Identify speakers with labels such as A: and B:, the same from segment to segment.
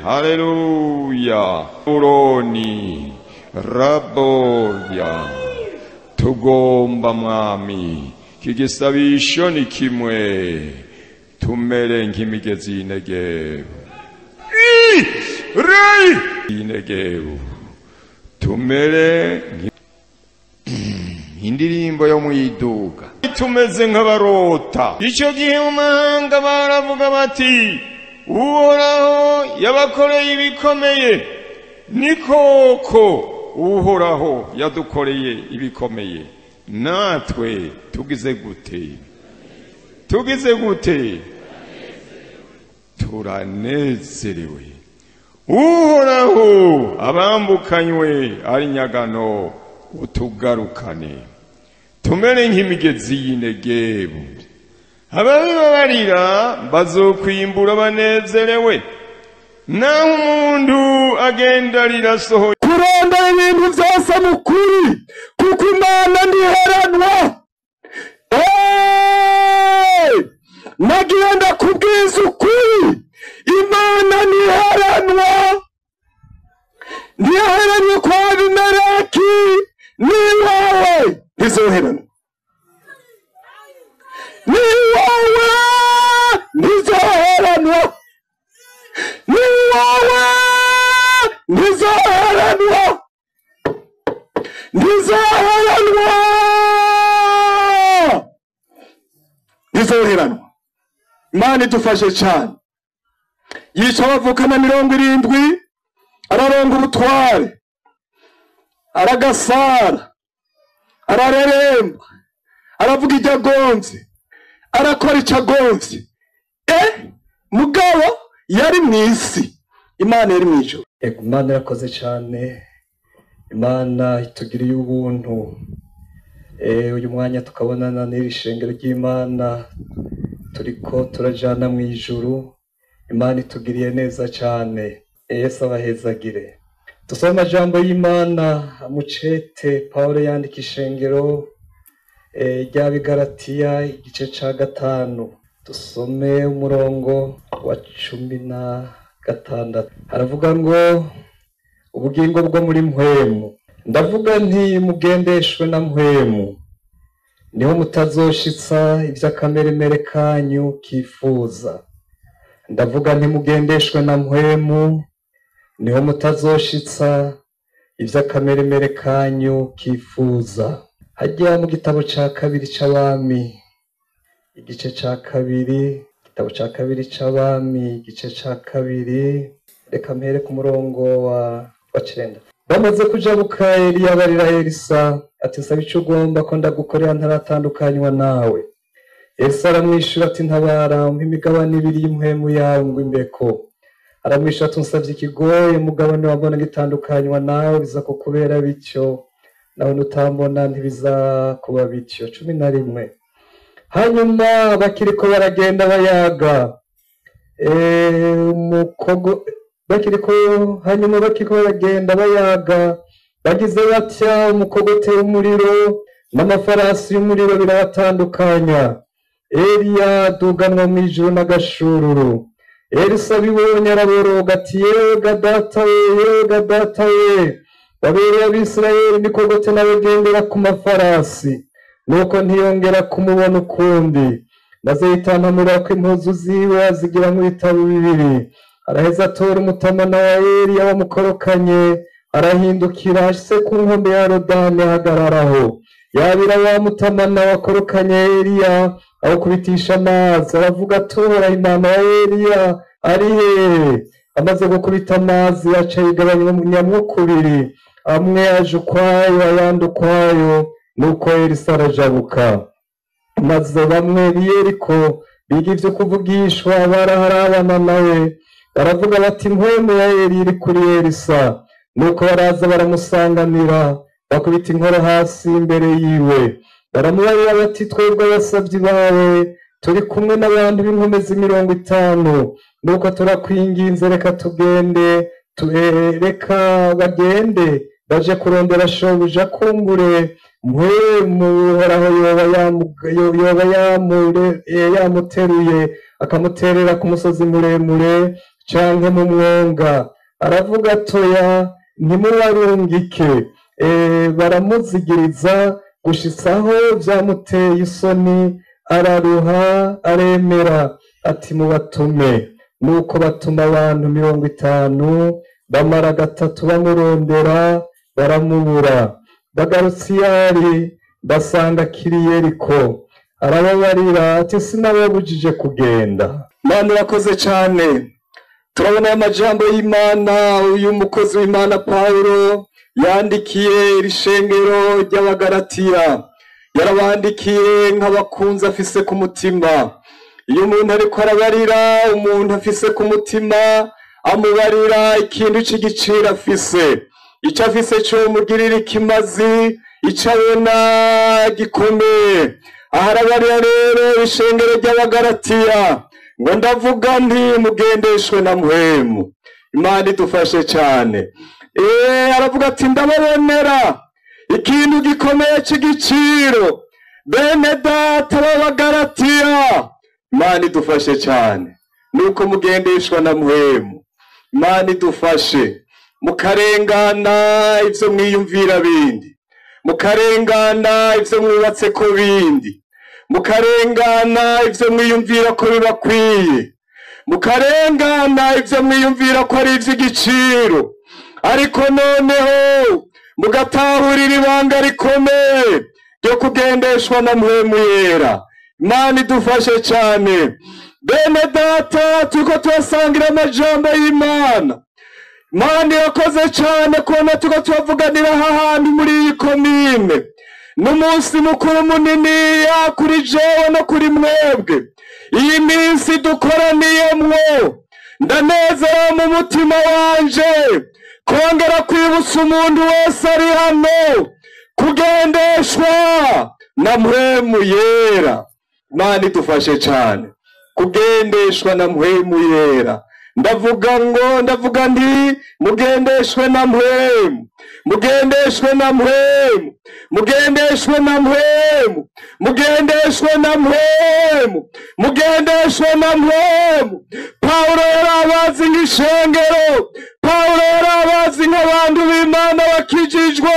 A: Haleluya. Uroni raboya tugomba mwami kigisabisho ni kimwe tumere nk'imigezi y'Inegebu. Rei y'Inegebu tumere indirimbo yo mwiduga tumeze nk'abarota. Icyo gihe mu mahanga baravuga bati Uhoraho yabakoreye ibikomeye. Ni koko Uhoraho yadukoreye ibikomeye, natwe tugize gute? Tugize gute? Turanezerewe. Uhoraho abambukanywe ari nyagano utugarukane, tumere nk'imigezi y'Inegebu. Ababibabarira bazokwimbura banezerewe, naho umuntu agenda rirasohoye.
B: Kurondera ibintu byose mu kuri, kuko Imana ntiheranwa. Nagiye ndakubwiza ukuri, Imana ntiheranwa. Ntiyaheranye kwa Abimeleki, n'iwawe ntizoheranwa, n'iwawe ntizoheranwa, n'iwawe ntizoheranwa, ntizoheranwa, ntizoheranwa. Imana idufashe cyane. Yica abavukana 70, araronga ubutware, aragasara, arareremba, aravuga ibyo agonze, arakora icyo agonze. Mugabo yari mu isi, Imana yari mu ijuru.
C: Ego, Imana irakoze cyane, Imana itugiriye ubuntu. Uyu mwanya tukabonana n'iri shengero ry'Imana, turiko turajana mu ijuru. Imana itugiriye neza cyane. Yesu abahezagire. Dusome amajambo y'Imana mucete Paulo yandika ishengero ry'Abigalatiya igice ca 5. Dusome umurongo wa 16. Haravuga ngo ubugingo bwo muri mpwemu. Ndavuga nti mugendeshwe na mpwemu, niho mutazoshitsa ivy'akameremere kanyu kifuza. Ndavuga nti mugendeshwe na mpwemu, niho mutazoshitsa ivy'akameremere kanyu kifuza. Hajya mu gitabo ca 2 c'Abami, igice ca 2, igitabo ca 2 c'Abami, igice ca 2, reka mpere ku murongo wa 9. Bamaze kujabuka, Eliya abarira Elisa ati nsaba ico ugomba ko ndagukorera ntaratandukanywa nawe. Elisa aramwishura ati ntabara, umpe imigabane 2 y'impwemu yawe ngo imbeko. Aramwishura ati unsavye ikigoye, mugabane wambona ngitandukanywa nawe biza kukubera bityo, nawe nutambona ntibizakuba bityo. 11. Hanyuma bakiriko baragenda bayaga, hanyuma bakiriko baragenda bayaga, bagize batya umukogote w'umuriro n'amafarasi y'umuriro birabatandukanya. Eliya aduganwa mu ijuru n'agashururu. Elisa abibonye araboroga ati yega data we, yega data we, wabereye Abisirayeli imikogote n'abagendera ku mafarasi. Nuko ntiyongera kumubona ukundi. Maze yitantamura ko impuzu ziwe azigira nk'ibitabo 2. Araheza atora umutamana wa Eliya wamukorokanye, arahindukira ashitse ku nkombe ya Yorodani ahagararaho. Yabira wa mutamana wakorokanye Eliya, awukubitisha amazi, aravuga ati Uhoraho Imana wa Eliya ari hehe? Amaze gukubita amazi aca yigabanya kubiri, amwe aje ukwayo ayandi ukwayo. Nuko Elisa arajabuka. Maze bamwe b'i Yeriko biga ivyo kuvugishwa baraharabana nawe, baravuga bati impwemu ya Eliya iri kuri Elisa. Nuko baraza baramusanganira, bakubita inkoro hasi imbere yiwe. Baramubarira bati twebwe abasavyi bawe turi kumwe n'abantu b'inkomezi 50, nuko turakwinginze reka tugende, reka bagende baje kurondera shobuja, kumbure mpwemu Uhoraho yoba yamuteruye akamuterera ku musozi muremure, canke mu mwonga. Aravuga atoya ntimubarungike. Baramuzigiriza gushitsaho vyamuteye isoni, araruha aremera ati mubatume. Nuko batuma abantu 50, bamara gatatu bamurondera baramubura. Bagarutse iyo ari basanga akiri i Yeriko. Arababarira ati sinababujije kugenda.
B: Mana urakoze cyane. Turabona aya majambo y'Imana uyu mukozi w'Imana Pawulo yandikiye iri shengero ry'Abagalatiya. Yarabandikiye nk'abakunzi afise ku mutima. Iyo umuntu ariko arabarira umuntu afise ku mutima, amubarira ikintu c'igiciro afise, ico afise comugirira ikimazi, ico abona gikomeye. Aha arabarira rero ishengero ry'Abagalatiya ngo ndavuga nti mugendeshwe na Mpwemu. Imana idufashe cyane. Aravuga ati ndababonera ikintu gikomeye c'igiciro, bene data b'Abagalatiya. Imana idufashe cyane nuko mugendeshwa na Mpwemu. Imana idufashe mukarengana ivyo mwiyumvira bindi, mukarengana ivyo mwubatse ko bindi, mukarengana ivyo mwiyumvira ko bibakwiye, mukarengana ivyo mwiyumvira ko ari ivy'igiciro, ariko noneho mugatahurira ibanga rikomeye ryo kugendeshwa na Mpwemu Yera. Imana idufashe cyane. Bene data, turiko turasangira amajambo y'Imana. Imana irakoze cyane kubona turiko turavuganira aha hantu muri iyi komine. N'umunsi mukuru muniniya kuri jewe no kuri mwebwe. Iyi minsi dukoraniyemwo, ndanezerewe mu mutima wanje kongera kwibutsa umuntu wese ari hano kugendeshwa na Mpwemu Yera. Imana idufashe cyane kugendeshwa na Mpwemu Yera. Ndavuga ngo, ndavuga nti mugendeshwe na Mpwemu, mugendeshwe na Mpwemu, mugendeshwe na Mpwemu, mugendeshwe na Mpwemu, mugendeshwe na Mpwemu. Pawulo yarabazi nk'ishengero, Pawulo yarabazi nk'abantu b'Imana bakijijwe,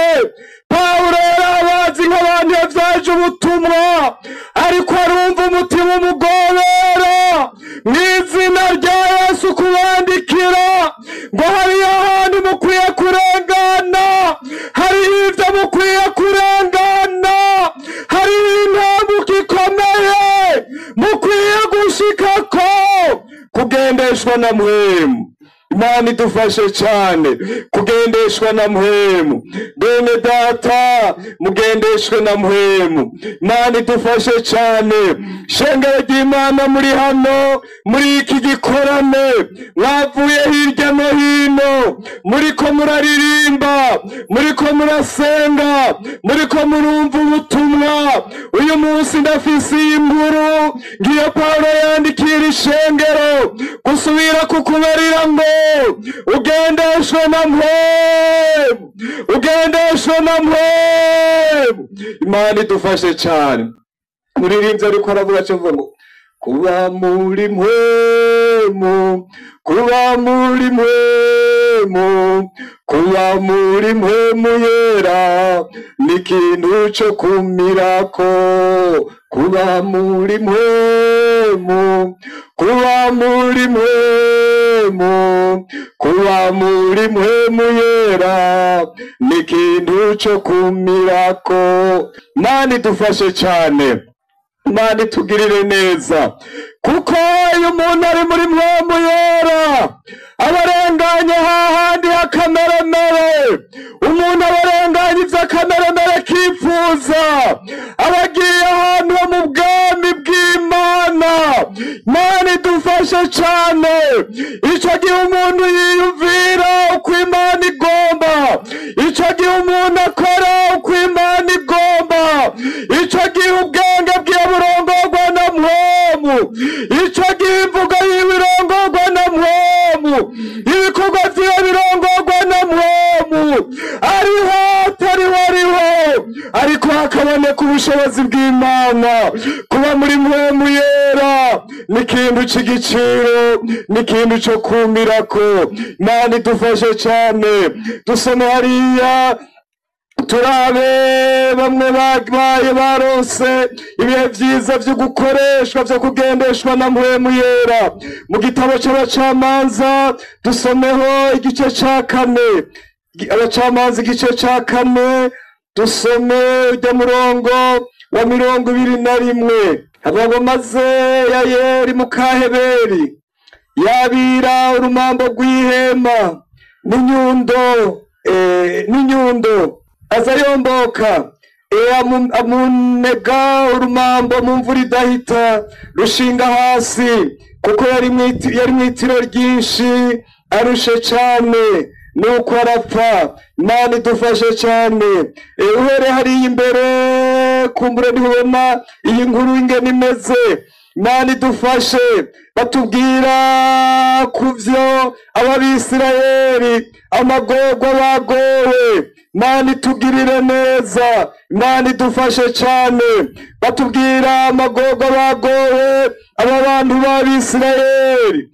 B: Pawulo yarabazi nk'abantu yavyaje ubutumwa, ariko arumva umutima umugobera mw'izina rya Yesu kubandikira ngo hariyo ahantu mukwiye kurengana, hariho ivyo mukwiye kurengana, hariho intambuko ikomeye mukwiye gushikako, kugendeshwa na Mpwemu. Imana idufashe cyane kugendeshwa na Mpwemu. Bene data, mugendeshwe na Mpwemu. Imana idufashe cyane. Shengero ry'Imana muri hano muri iki gikorane, mwavuye hirya no hino, muriko muraririmba, muriko murasenga, muriko murumva ubutumwa. Uyu munsi ndafise iyi nkuru ngiyo Pawulo yandikira ishengero, gusubira kukubarira ngo ugendeshwe na Mpwemu, ugendeshwe na Mpwemu. Imana idufashe cyane. Muririmbyi ariko aravuga cyo ngo kuba muri Mpwemu, kuba muri Mpwemu, kuba muri Mpwemu Yera ni ikintu co kumirako. Kuba muri Mpwemu, kuba muri Mpwemu, kuba muri Mpwemu Yera ni ikintu co kumirako. Imana idufashe cyane. Imana itugirire neza, kuko iyo umuntu ari muri Mpwemu Yera abarenganye hahandi hakameremere. Umuntu abarenganye ivy'akameremere kifuza, abagiye ahantu ho mu bwami bw'Imana. Imana idufashe cyane. Ico gihe umuntu yiyumvira uko Imana igomba, ico gihe umuntu akora uko Imana igomba, ico gihe ubwenge bwiwe burongorwa na Mpwemu, ico gihe imvugo yiwe irongorwa na Mpwemu, ibikorwa vyiwe birongorwa na Mpwemu. Ariho atariho, ariho, ariko Hakaboneka ubushobozi bw'Imana. Kuba muri Mpwemu Yera ni ikintu c'igiciro, ni ikintu co kumirako. Imana idufashe cane. Dusome hariya turabe bamwe babaye baronse ibihe vyiza vyo gukoreshwa, vyo kugendeshwa na Mpwemu Yera. Mu gitabo c'Abacamanza dusomeho igice ca 4, Abacamanza igice ca 4, dusome ujya murongo wa 21. Havuga ngo maze Yayeli mukaheberi yabira urumambo rw'ihema n'inyundo aza yomboka, amunega urumambo mu mvura idahita rushinga hasi, kuko yari mw'itiro ryinshi arushe cane, nuko arapfa. Imana idufashe cane. Uhere hariya imbere kumbure ntibona iyi nkuru ingene imeze. Imana idufashe. Batubwira kuvyo Abisirayeli amagorwa bagowe. Imana itugirire neza, Imana idufashe cane. Batubwira amagorwa bagowe aba bantu b'Abisirayeli.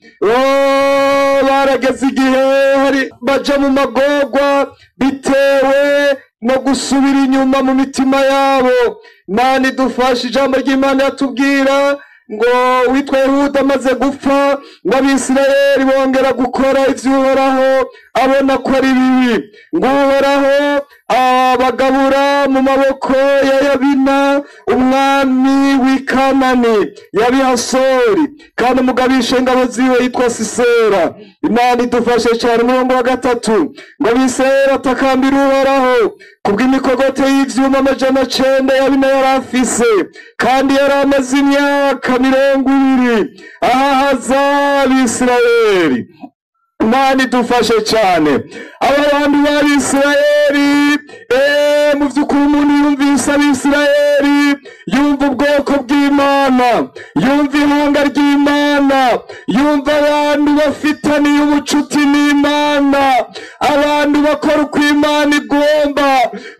B: Barageze igihe hari baja mu magorwa bitewe no gusubira inyuma mu mitima yabo. Imana idufashe. Ijambo ry'Imana yatubwira ngo witwa Yehuda amaze gupfa, ngo Abisirayeli bongera gukora ivy'Uhoraho abona ko ari bibi, ngo Uhoraho abagabura mu maboko ya Yabina umwami w'i Kanani yabihasori, kandi umugabisha ingabo ziwe yitwa Sisera. Imana idufashe cane. Umurongo wa 3, ngo Abisirayeli atakambira Uhoraho kubw'imikogote y'ivyuma 900 Yabina yari afise, kandi yari amaze imyaka 20 ahahaza Abisirayeli. Imana idufashe cane. Aba bantu b'Abisirayeli, mu vy'ukuri umuntu yumvise Abisirayeli yumva ubwoko bw'Imana, yumva ihanga ry'Imana, yumva abantu bafitaniye ubucuti n'Imana, abantu bakora uko Imana igomba,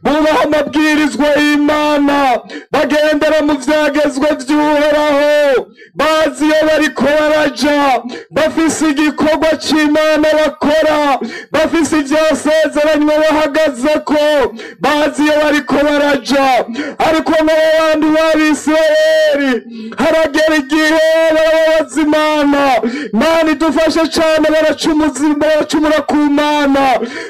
B: bubaha amabwirizwa y'Imana, bagendera mu vyagezwe vy'Uhoraho, bazi iyo bariko baraja, bafise igikorwa c'Imana bakora, bafise ivyasezeranywe bahagazeko, bazi iyo bariko baraja. Ariko n'abo bantu b'Abisirayeli haragera igihe barababaza Imana. Imana idufashe cane. Baracumura ku Mana.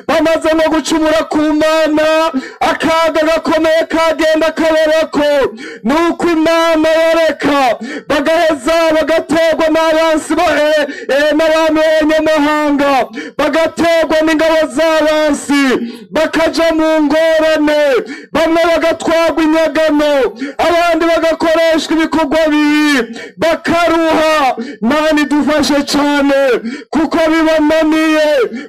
B: Bamaze no gucumura ku Mana, akaga gakomeye kagenda kabarako, nuko Imana yareka bagaheza bagaterwa n'abansi n'abami b'abanyamahanga, bagaterwa n'ingabo z'abansi, bakaja mu ngorane, bamwe bagatwarwa inyagano, abandi bagakoreshwa ibikorwa bibi, bakaruha. Imana idufashe cane, kuko bibananiye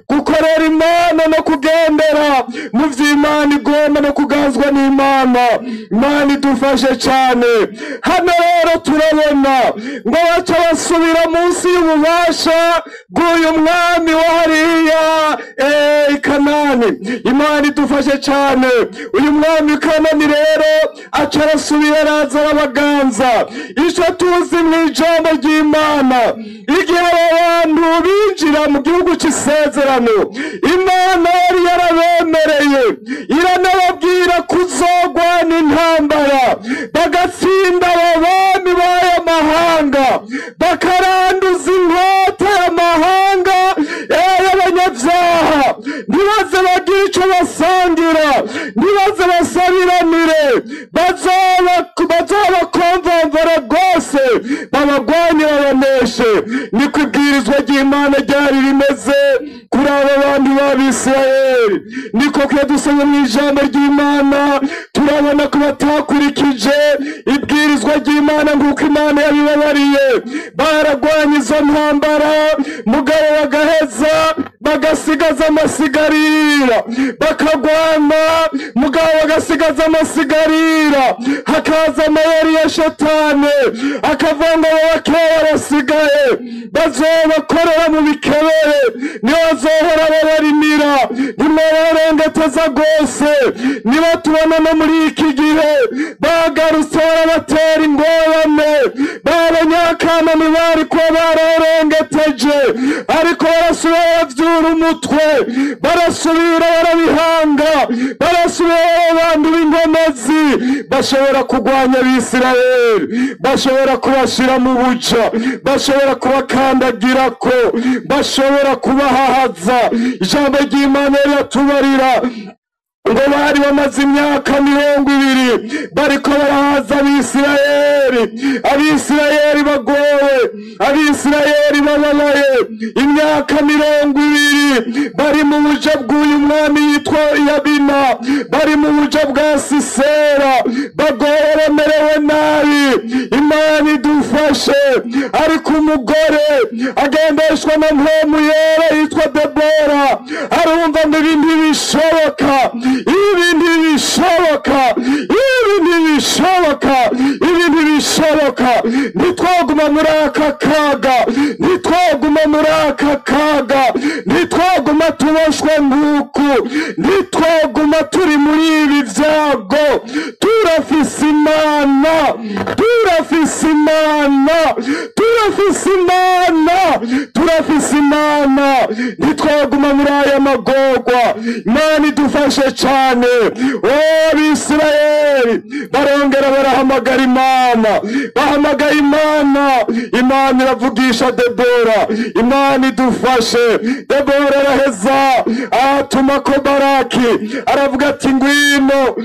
B: gukorera Imana no kugendera mu vy'Imana igomba no kuganzwa n'Imana. Imana idufashe cane. Hano rero turabona ngo baca basubira munsi y'ububasha bw'uyu mwami wa hariya i Kanani. Imana idufashe cane. Uyu mwami Kanani rero aca arasubira araza arabaganza. Ico tuzi mw'ijambo ry'Imana, igihe abo bantu binjira mu gihugu c'isezerano, Imana yari yarabemereye, iranababwira kuzogwana intambara, bagatsinda abo bami b'aya mahanga, bakaranduza inkota y'amahanga y'abanyabyaha, ntibaze bagire ico basangira, ntibaze basabiranire, bazobakomvomvora rwose, babagwanye babaneshe. Niko ibwirizwa ry'Imana ryari rimeze kuri aba bantu b'Abisirayeli. Niko kuyo dusomye mw'ijambo ry'Imana turabona ko batakurikije ibwirizwa ry'Imana nk'uko Imana yabibabariye. Baragwanye izo ntambara, mugabo bagaheza bagasigaza amasigarira, bakagwana mugabo bagasigaza amasigarira, hakaza amayeri ya shetani akavanga bakeya basigaye bazobakorera mu bikebere, niyo bazohora babarimira, ntimwobarengeteza rwose. Niba tubona no muri iki gihe bagarutse barabatera ingorane, b'abanyakanani bari kuba bararengeteje, ariko barasubira baravyura umutwe, barasubira barabihanga, barasubira abantu b'inkomezi bashobora kurwanya Abisirayeli, bashobora kubashira mu buja, bashobora kubakandagirako, bashobora kubahahaza. Ijambo ry'Imana riratubarira ngo bari bamaze imyaka 20 bariko barahaza Abisirayeli, Abisirayeli bagowe, Abisirayeli bababaye, imyaka 20 bari mu buja bw'uyu mwami yitwa Yabina, bari mu buja bwa Sisera, bagowe bamerewe nabi. Imana idufashe. Ariko umugore agendeshwa na Mpwemu Yera yitwa Debora arumva ngo ibi ntibishoboka, ibi ntibishoboka, ibi ntibishoboka, ibi ntibishoboka. Ntitwaguma muri aka kaga, ntitwaguma muri aka kaga, ntitwaguma tuboshwe nk'uku, ntitwaguma turi muri ibi vyago. Turafise Imana, turafise Imana, turafise Imana, turafise Imana. Ntitwaguma muri aya magorwa. Imana idufashe cyane. Abisirayeli barongera barahamagara Imana, bahamagara Imana, Imana iravugisha Debora. Imana idufashe. Debora araheza atuma ko Baraki aravuga ati ngwino.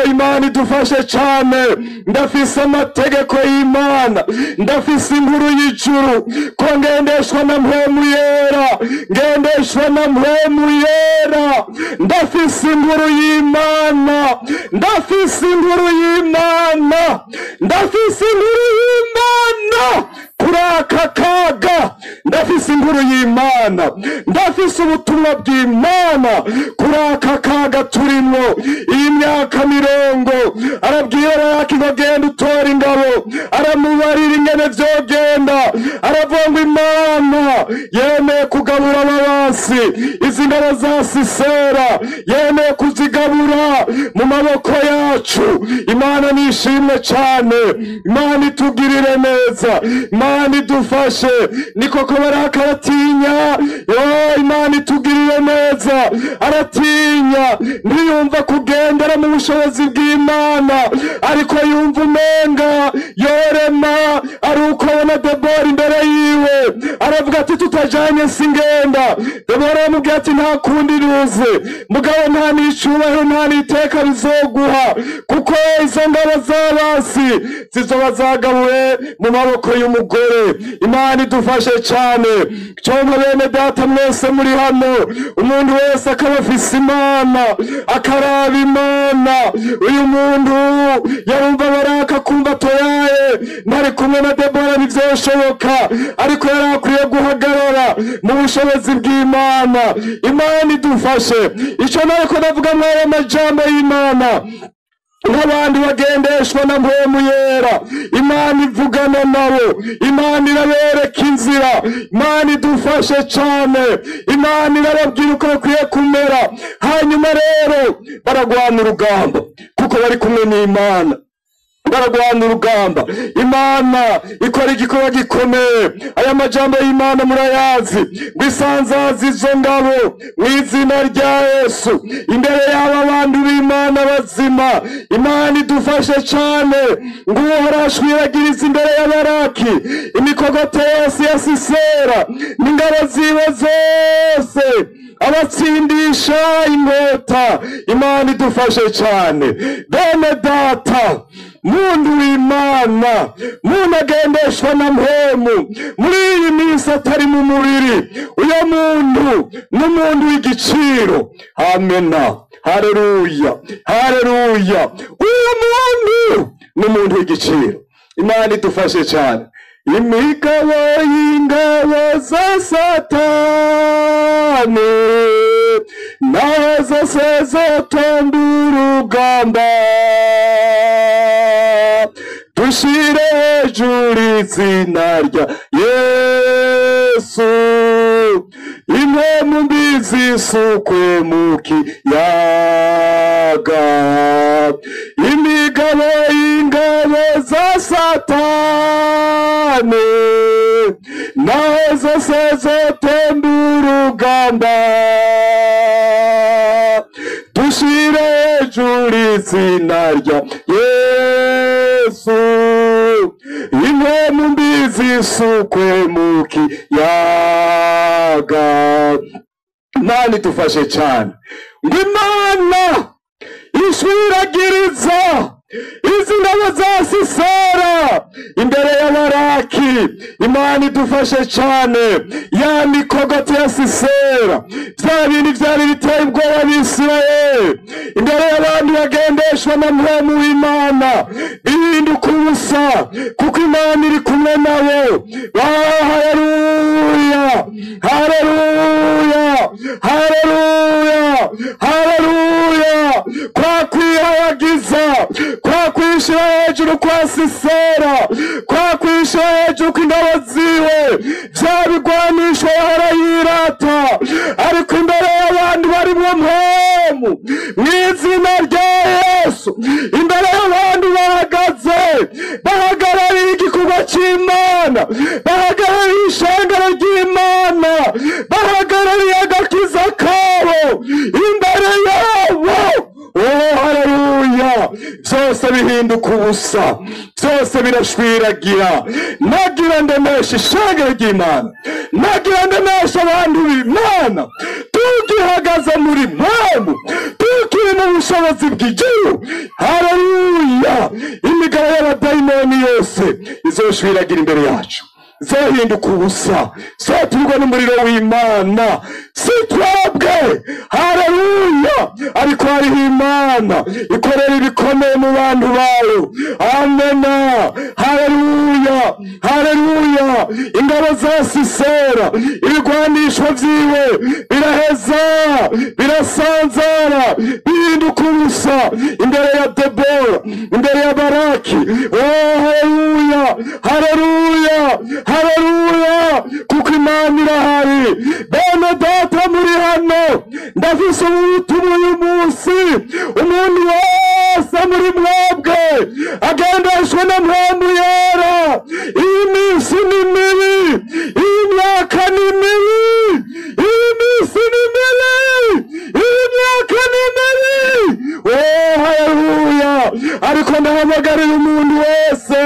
B: Imana idufashe cyane. Ndafise amategeko y'Imana, ndafise inkuru y'ijuru ko ngendeshwa na Mpwemu Yera, ngendeshwa na Mpwemu Yera. Ndafise inkuru y'Imana, ndafise inkuru y'Imana, ndafise inkuru y'Imana kuri aka kaga. Ndafise inkuru y'Imana, ndafise ubutumwa bw'Imana kuri aka kaga turimo. Iyi myaka 20 arabwira Baraki ngo genda utora ingabo, aramubarira ingene vyogenda, aravuga ngo Imana yemeye kugabura ababasi, izi ngabo za Sisera yemeye kuzigabura mu maboko yacu. Imana nishimwe cyane, Imana itugirire neza, Imana idufashe. Ni koko Baraka aratinya, Imana itugirire neza, aratinya, ntiyumva kugendera mu bushobozi bw'Imana, ariko yumva umenga yorema ari uko abona Debora imbere yiwe. Aravuga ati tutajanye singenda. Debora aramubwira ati nta kundi ruze, mugabo nta n'icubahiro nta n'iteka bizoguha, kuko izo ngabo z'abasi zizoba zagabuwe mu maboko y'umugore. Imana idufashe cyane. Cyangwa bene data mwese muri hano, umuntu wese akaba afise Imana, akaraba Imana. Uyu muntu yarumva Baraka kumva toyaye ntari kumwe na Debora ntivyoshoboka, ariko yari akwiye guhagarara mu bushobozi bw'Imana. Imana idufashe. Ico nariko ndavuga mw'ayo majambo y'Imana, nk'abandi bagendeshwa na Mpwemu Yera, Imana ivugana nabo, Imana irabereka inzira. Imana idufashe cyane. Imana irababwira uko bakwiye kumera. Hanyuma rero baragwana urugamba kuko bari kumwe n'Imana, baragwana urugamba. Imana ikora igikorwa gikomeye. Aya majambo y'Imana murayazi, ngo isanzaza izo ngabo mu izina rya Yesu imbere y'aba bantu b'Imana bazima. Imana idufashe cyane. Ngo Uhoraho ashwiragiriza imbere ya Baraki imikogote yose ya Sisera n'ingabo ziwe zose, abatsindisha inkota. Imana idufashe cyane. Bene data, muntu w'Imana, muntu agendeshwa na Mpwemu muri iyi minsi atari mu mubiri, uyo muntu n'umuntu w'igiciro. Amena, haleluya, haleluya. Uyo muntu n'umuntu w'igiciro. Imana idufashe cyane. Imigabo y'ingabo za Satani Naho zose zotonda urugamba, dushire hejuru izina rya Yesu. Impwemu mbi zisukwe mu kiyaga, imigabo y'ingabo za Satani, naho zose zotonda urugamba, dushire hejuru izina rya Yesu. Impwemu mbi zisukwe mu kiyaga. Imana idufashe cyane. Ngo Imana ishwiragiriza izi ngabo za Sisera imbere ya Baraki. Imana idufashe cyane. Ya mikogote ya Sisera, bya bintu byari biteye ubwoba Abisirayeli, imbere y'abandi bagendeshwa na Mpwemu w'Imana bihinduka ubusa, kuko Imana iri kumwe nabo. Haleluya, haleluya, haleluya, haleluya. Kwa kwihayagiza, kwa kwishira hejuru kwa Sisera, kwa kwishira hejuru kw'ingabo ziwe, vya bigwanisho yahora yirata, ariko imbere y'abandi barimwo Mpwemu, mw'izina rya Yesu, imbere y'abandi bahagaze, bahagarariye igikorwa c'Imana, bahagarariye ishengero ry'Imana, bahagarariye agakiza kabo, imbere yabo. Oh, haleluya! Byose bihinduka ubusa, byose birashwiragira. Nagira ndemesha ishengero ry'Imana, nagira ndemesha abantu b'Imana, tugihagaze muri Mpwemu, tukiri mu bushobozi bw'ijuru. Haleluya! Imigabo y'abadayimoni yose izoshwiragira imbere yacu, zohinduka ubusa, zoturwa n'umuriro w'Imana. Si twebwe, haleluya, ariko hariho Imana ikorera ibikomeye mu bantu bayo. Amena, haleluya, haleluya. Ingabo za Sisera, ibigwanisho vyiwe biraheza, birasanzara, bihinduka ubusa imbere ya Debora, imbere ya Baraki. Oh, haleluya, haleluya, haleluya, kuko Imana irahari. Bene data muri hano, ndafise ubutumwa uyu munsi. Umuntu wese muri mwebwe agendeshwe na Mpwemu Yera. Iyi minsi ni mibi, iyi myaka ni mibi, iyi minsi ni mibi, iyi myaka ni mibi. Oh, haleluya! Ariko ndahamagarira umuntu wese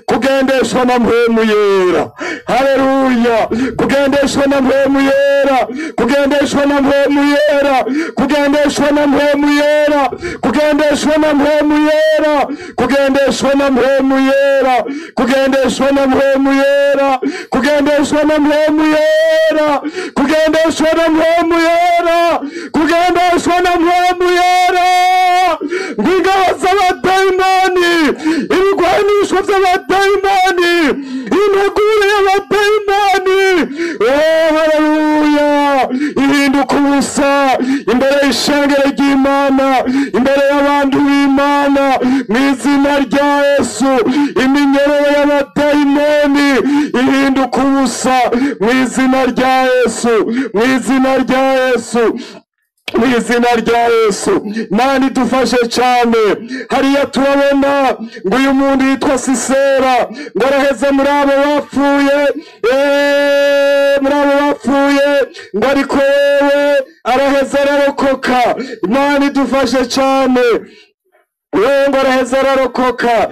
B: kugendeshwa na Mpwemu Yera. Haleluya! Kugendeshwa na Mpwemu Yera, kugendeshwa na Mpwemu Yera, kugendeshwa na Mpwemu Yera, kugendeshwa na Mpwemu Yera, kugendeshwa na Mpwemu Yera, kugendeshwa na Mpwemu Yera, kugendeshwa na Mpwemu Yera, kugendeshwa na Mpwemu Yera, kugendeshwa na Mpwemu Yera. Ngingabo z'abadayimoni, ibigwanisho by'abadayimoni, integuro y'abadayimoni, oh haleluya, ihinduka ubusa imbere y'ishengero ry'Imana, imbere y'abantu b'Imana, mu izina rya Yesu. Iminyororo y'abadayimoni ihinduka ubusa mu izina rya Yesu, mu izina rya Yesu, mu izina rya Yesu. Imana idufashe cyane. Hariya turabona ngo uyu muntu yitwa Sisera ngo araheze muri abo bapfuye, muri abo bapfuye, ngo ariko wewe araheze ararokoka. Imana idufashe cyane. Wewe ngo araheze ararokoka.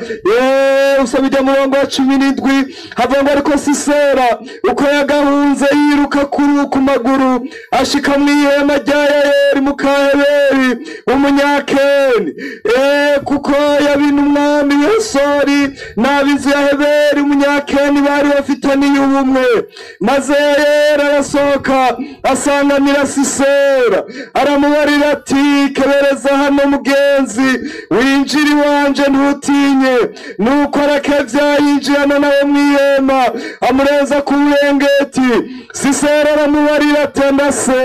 B: Usoma ijya murongo wa 17 havuga ngo ariko Sisera uko yagahunze yiruka ku maguru, ashika mu ihema rya Yayeli muka Heberi w'umunyakeni, kuko yabina umwami w'Esori n'ab'inzu ya Heberi umunyakeni bari bafitaniye ubumwe. Maze Yayeli arasohoka asanganira Sisera, aramubarira ati kebereza hano mugenzi, winjira iwanje ntutinye. Nuko arakevya yinjirana nawe mw'ihema, amurenza ku burengeti. Sisera aramubarira ati ndase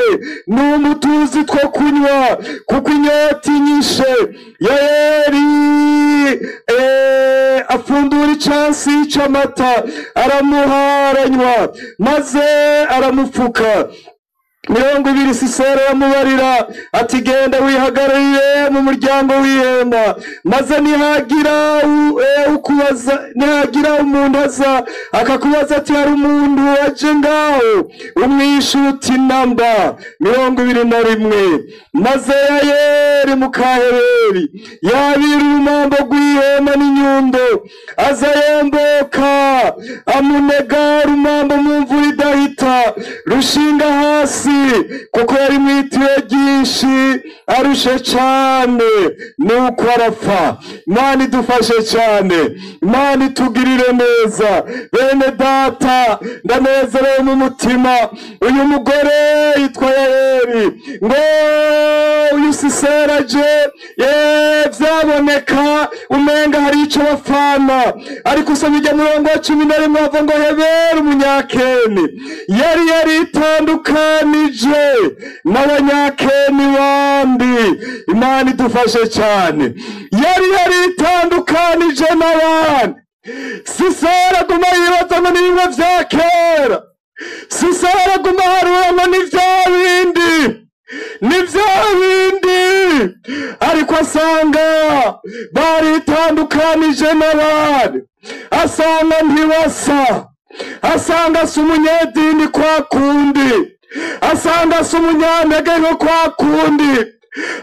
B: n'umutuzi two kunywa kuko inyota inyishe. Yayeli afundura icyansi c'amata aramuha aranywa, maze aramupfuka. 20 Sisera aramubarira ati genda wihagararire mu muryango w'ihema, maze nihagira ukubaza, nihagira umuntu aza akakubaza ati hari umuntu waje ngaho, umwishuti namba. 21 Maze Yayeli mukaheberi yabira urumambo rw'ihema n'inyundo, aza yomboka amunega urumambo mu mvura idahita rushinga hasi, kuko yari mwitiwe ryinshi arushe cane, nuko arapfa. Imana idufashe cyane, Imana itugirire neza. Bene data, ndanezerewe mu mutima. Uyu mugore yitwa Yayeli, ngo uyu Sisera aje, vyaboneka umenga hari ico bafana, ariko usomye ijya 11 hava ngo Heberi umunyakeni yari yaritandukanije n'abanyakeni bandi. Imana idufashe cyane, yari yaritandukanije n'abandi. Sisera aguma yibaza ngo ni bimwe vya kera, Sisera aguma aharura ngo ni vya bindi, ni vya bindi, ariko asanga baritandukanije n'abandi, asanga ntibasa, asanga si umunyedini kwa kundi, asanga si umunyantege nko kwa kundi,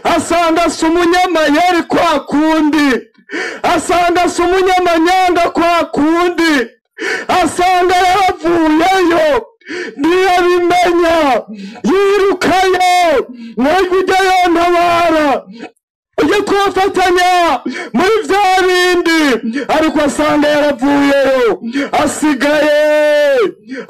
B: asanga si umunyamayeri kwa kundi, asanga si umunyamanyanga kwa kundi, asanga yaravuyeyo ntiyabimenya, yirukayo ngo ujyayo ntabara, ujye kubafatanya muri vya bindi, ariko asanga yaravuyeyo, asigaye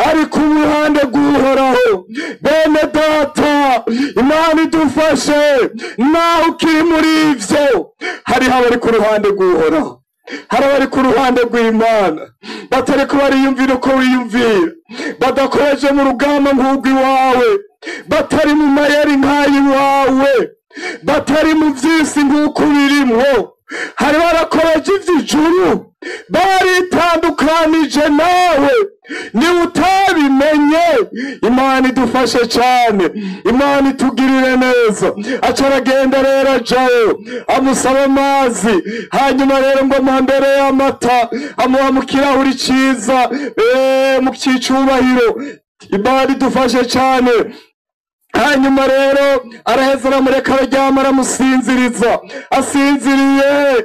B: ari ku ruhande rw'Uhoraho. Bene data, Imana idufashe, nawe ukiri muri ivyo, hariho abari ku ruhande rw'Uhoraho, hari abari ku ruhande rw'Imana, batariko bariyumvira uko wiyumvira, badakoreje mu rugamba nk'urw'iwawe, batari mu mayeri nk'ay'iwawe, batari mu vy'isi nk'uko birimwo, hari barakoreje ivy'ijuru, baritandukanije nawe, niba utabimenye. Imana idufashe cyane, Imana itugirire neza. Aca aragenda rero ajayo amusaba amazi, hanyuma rero ngo amuha mbere y'amata, amuha mu kirahuri ciza, mu cyicubahiro. Imana idufashe cyane. Hanyuma rero araheza aramureka araryama, aramusinziriza. Asinziriye,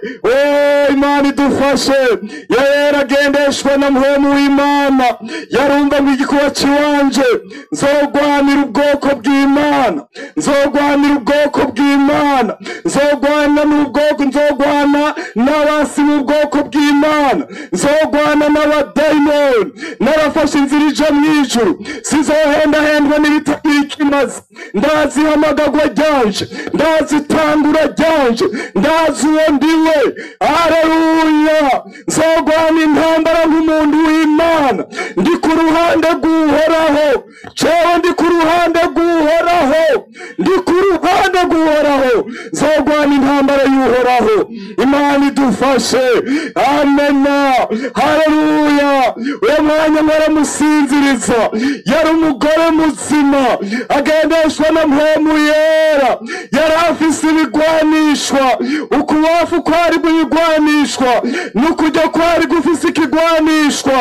B: Imana idufashe. Yari agendeshwa na mpwemu w'Imana, yarumva ngo igikuba ciwanje, nzogwanira ubwoko bw'Imana, nzogwanira ubwoko bw'Imana, nzogwana n'ubwoko, nzogwana n'abasi b'ubwoko bw'Imana, nzogwana n'abadayimoni, narafashe inzira ija mw'ijuru, sizohendahendwa n'ibitagira ikimazi, ndazi ihamagagwa ryanje, ndazi itangura ryanje, ndazi uwo ndiwe. Haleluya! Nzogwana intambara nk'umuntu w'Imana, ndi ku ruhande rw'Uhoraho, jewe ndi ku ruhande rw'Uhoraho, ndi ku ruhande rw'Uhoraho, nzogwana intambara y'Uhoraho. Imana idufashe. Amena. Haleluya! Uwo mwanya mwaramusinziriza, yari umugore muzima agendeshwa na mpwemu yera, yari afise ibigwanishwa, ukubafu kwari ibigwanishwa, n'ukujya kwari gufise ikigwanishwa,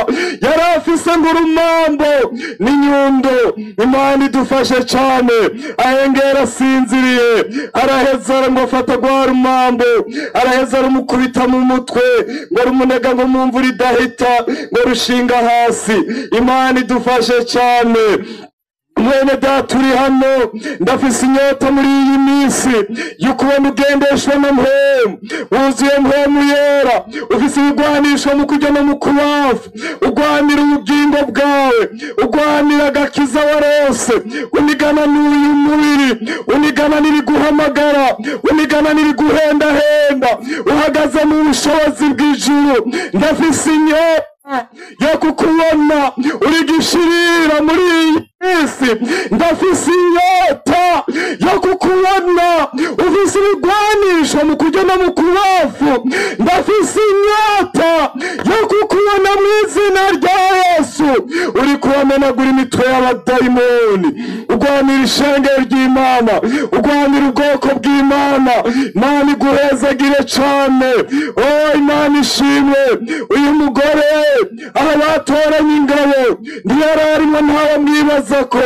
B: yari afise ngurumambo n'inyundo. Imana idufashe cyane. Ahengera asinziriye, araheza ngo afata rwa rumambo, araheza arumukubita mu mutwe, ngo rumunega ngo mu mvura idahita, ngo rushinga hasi. Imana idufashe cyane. Mwene data uri hano, ndafise inyota muri iyi minsi y'ukubona ugendeshwa na mpwemu, wuzuye mpwemu yera, ufise ibigwanisho mu kurya no mu kubafu, ugwanira ubugingo bwawe, ugwanira agakiza warose, unigana n'uyu mubiri, unigana n'ibiguhamagara, unigana n'ibiguhendahenda, uhagaze mu bushobozi bw'ijuru. Ndafise inyota yo kukubona uri gishirira muri iyi munsi ndafise inyota yo kukubona ufise ibigwanisho mu kurya no mu kubafu. Ndafise inyota yo kukubona mu izina rya Yesu uri kuramenagura imitwe y'abadayimoni, urwanira ishengero ry'Imana, urwanira ubwoko bw'Imana. Imana iguhezagire cane. Oh, Imana ishimwe. Uyu mugore aho batoranye ingabo ntiyararimwo, ntawamwibaza ko,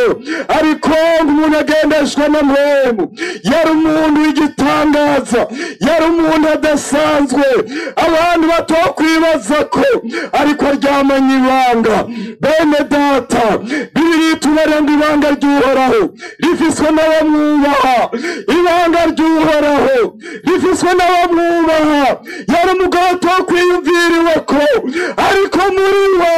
B: ariko umuntu agendeshwa na mpwemu. Yari umuntu w'igitangaza, yari umuntu adasanzwe, abantu batokwibaza ko, ariko aryamanye ibanga. Bene data, Bibiliya itubarira ngo ibanga ry'Uhoraho rifiswe n'abamwubaha. Ibanga ry'Uhoraho rifiswe n'abamwubaha. Yari umugabo atokwiyumviriwe ko, ariko muri we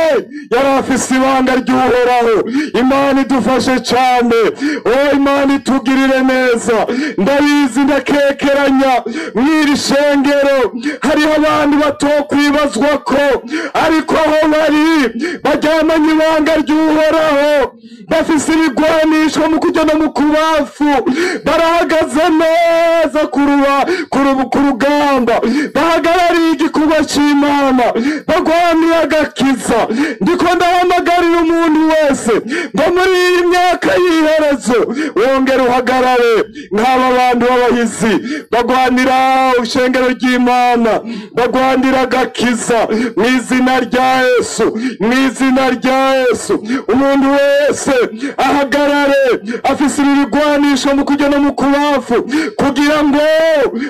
B: yari afise ibanga ry'Uhoraho. Imana idufashe cane. Oh, Imana itugirire neza. Ndabizi, ndakekeranya mw'iri shengero hariho abantu batokwibazwa ko, ariko aho bari baryamanye ibanga ry'Uhoraho, bafise ibigwanisho mu kurya no mu kubafu, barahagaze neza ku rugamba, bahagarariye igikorwa c'Imana, bagwaniye agakiza. Ndiko ndahamagarira umuntu wese ngo muri iyi myaka y'iherezo wongere uhagarare nk'aba bantu b'abahizi bagwanira ishengero ry'Imana, bagwanira agakiza mu izina rya Yesu, mu izina rya Yesu. Umuntu wese ahagarare afise ibigwanisho mu kurya no mu kubafu, kugira ngo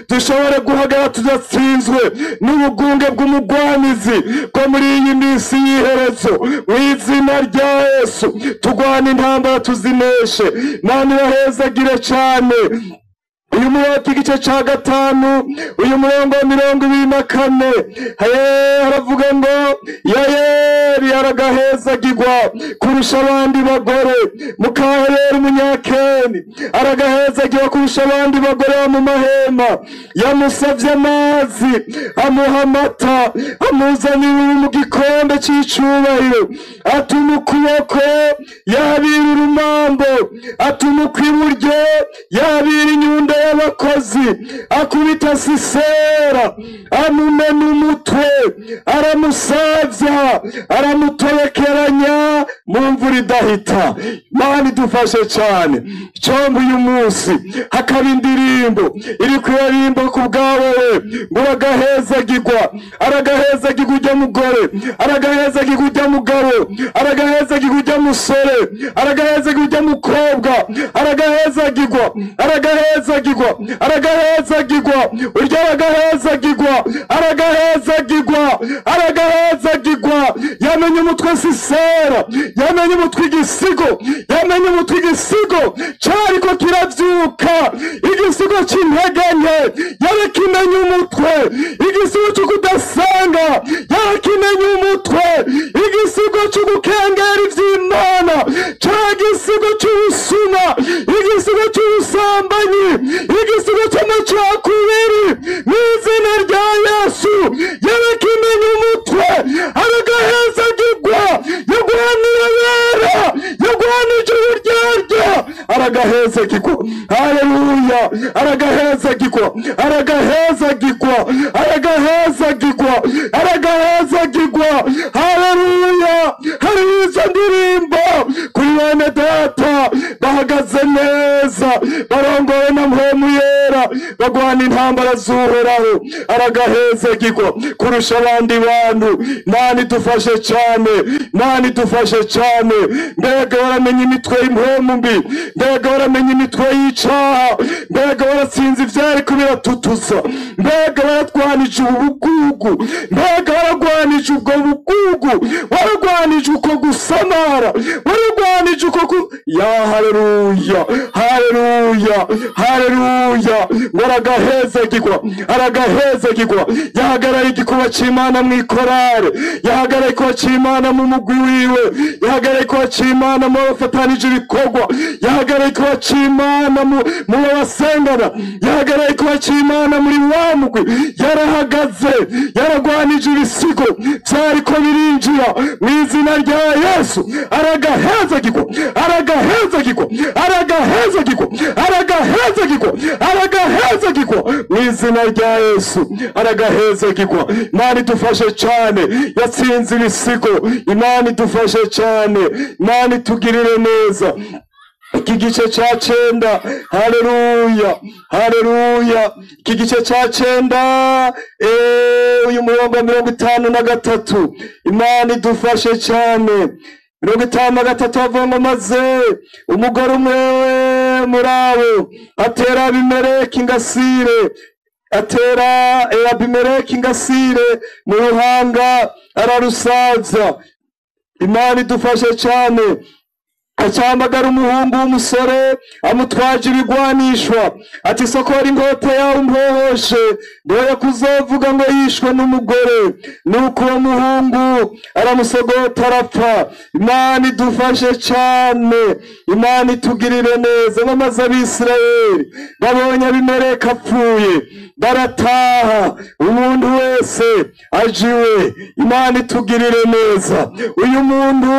B: dushobore guhagarara tudatsinzwe n'ubugunge bw'umugwanizi bwo muri iyi minsi y'iherezo. Mu izina rya Yesu turwane intambara tuzineshe. Imana ibahezagire cane. Uyu murongo igice ca 5, uyu murongo wa 24, haravuga ngo Yayeli aragahezagirwa kurusha abandi bagore. Mukaheberi umunyakeni aragahezagirwa kurusha abandi bagore bo mu mahema. Yamusavye amazi amuha amata, amuzanira mu gikombe c'icubahiro. Atuma ukuboko yabira urumambo, atuma ukw'iburyo yabira inyundo y'abakozi. Akubita Sisera amumena umutwe, aramusavya, aramutobekeranya mu mvura idahita. Imana idufashe cane. Combe uyu munsi hakaba indirimbo iri kuririmba ku bwawe ngo uragahezagirwa, aragahezagirwa ujya mugore, aragahezagirwa ujya mugabo, aragahezagirwa ujya musore, aragahezagirwa ujya mukobwa, aragahezagirwa, aragahezagirwa, aragahezagirwa urya, aragahezagirwa, aragahezagirwa, aragahezagirwa. Yamenye umutwe Sisera, yamenye umutwe igisigo, yamenye umutwe igisigo cariko kiravyuka, igisigo c'intege nke yarakimenye umutwe, igisigo co kudasenga yarakimenye umutwe, igisigo co gukengera ivy'Imana, ca gisigo c'ubusuma, igisigo c'ubusambanyi, igisigo c'amacakubiri. Mu izina rya Yesu yarakimenye umutwe, aragahezagirwa. Yagwanira abera, yagwanije uburyarya, aragahezagirwa. Haleluya, aragahezagirwa, aragahezagirwa, aragahezagirwa, aragahezagirwa. Haleluya. Hari izo ndirimbo kuri bene data bahagaze neza, barongowe na Mpwemu Yera, bagwana intambara z'Uhoraho. Aragahezagirwa kurusha abandi bantu. Imana idufashe cane, Imana idufashe cane. Mbega baramenye imitwe y'impwemu mbi, mbega baramenye imitwe y'icaha, mbega baratsinze ivyariko biratutuza, mbega baratwanije ubugugu, mbega baragwanije ubwo bugugu, baragwanije uko gusamara, baragwanije uko ya haleluya, haleluya, haleluya. Ngo aragahezagirwa, aragahezagirwa. Yahagarariye igikuba c'Imana mw'ikorale, yahagarariye igikuba c'Imana mu mugwi wiwe, yahagarariye igikuba c'Imana mu bafatanije ibikorwa, yahagarariye igikuba c'Imana mu basenga. guhangana, yahagarariye kuba c'Imana muri wa mugwi, yarahagaze, yaragwanije ibisigo vyariko birinjira mu izina rya Yesu. Aragahezagirwa, aragahezagirwa, aragahezagirwa, aragahezagirwa, aragahezagirwa mu izina rya Yesu, aragahezagirwa. Imana idufashe cane, yatsinze ibisigo. Imana idufashe cane, Imana itugirire neza. Iki gice ca 9, haleluya, haleluya. Iki gice ca 9, uyu murongo wa 53, Imana idufashe cane. 53 avuga ngo maze umugore umwe muri abo atera Abimeleki ingasire, atera Abimeleki ingasire mu ruhanga ararusaza. Imana idufashe cane. Acahamagara umuhungu w'umusore amutwaje ibigwanishwa, ati sokora inkota yawe umpohoshe, ndoye kuzovuga ngo yishwe n'umugore. Nuko uwo muhungu aramusogota arapfa. Imana idufashe cane, Imana itugirire neza. Bamaze Abisirayeli babonye Abimeleki apfuye, barataha, umuntu wese ajiwe. Imana itugirire neza. Uyu muntu